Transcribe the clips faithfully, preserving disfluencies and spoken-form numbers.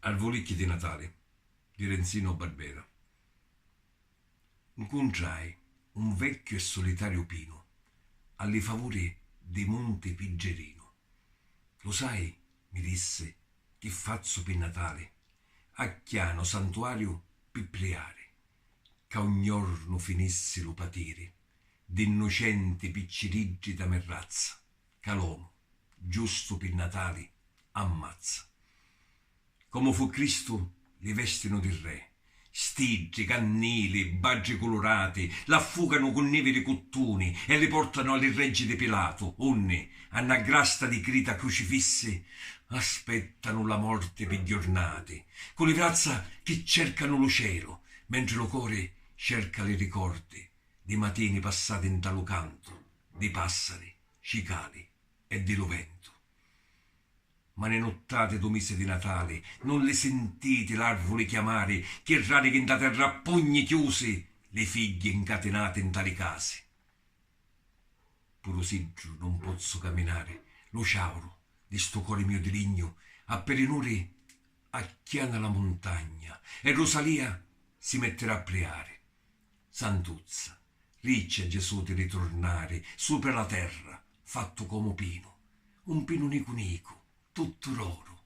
Arvulicchi di Natali di Renzino Barbera. Ncuntrai un vecchiu e sulitariu pinu a li favuri di Munti Piddririnu. Lu sai, mi dissi, chi fazzu pi Natali? Acchianu santuariu pi priari, ca un jornu finissi lu patiri di nnucenti picciriddi da me razza, ca l'omu, giustu pi Natali, ammazza. Comu fu Cristu, li vestinu di re, stiddi, cannili, baddi culurati, l'affuganu cu nivi di cuttuni e li portanu a li reggi di Pilatu, unni, a na grasta di crita crucifissi, aspettanu la morti pi jornati, cu li vrazza chi cercanu lu celu, mentri lu cori cerca li ricordi di matini passati nta lu cantu di passari, cicali e di lu ventu. Ma ni nuttati du misi di Natali nun li sintiti l'arvuli chiamari, chi radichi nta terra a pugni chiusi, li figghi ncatinati nta li casi? Puru siddu nun pozzu caminari, lu ciauru di stu cori miu di lignu a perinuri acchiana la muntagna e Rusalia si mettiri a priari. Santuzza, ricci a Gesù di riturnari supra la terra fattu comu pinu, un pinu nicu nicu, tuttu roru,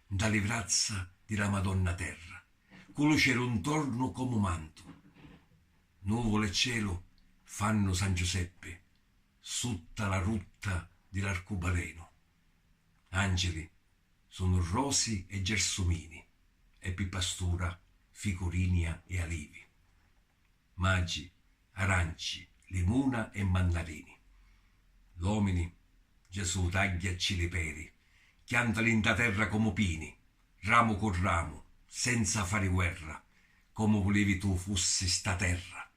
nta li vrazza di la Madonna Terra, cu lu celu ntornu comu mantu. Nuvula e celu fannu San Giuseppi sutta la rutta di l'arcubalenu. Angili sunu rosi e gersumini e pi pastura ficurinia e alivi. Magi, aranci, limuna e mannarini. L'omini, Gesù, tagghiacci li peri, chiantali nta terra comu pini, ramu cu ramu, senza fari guerra, comu vulivi tu fussi sta terra,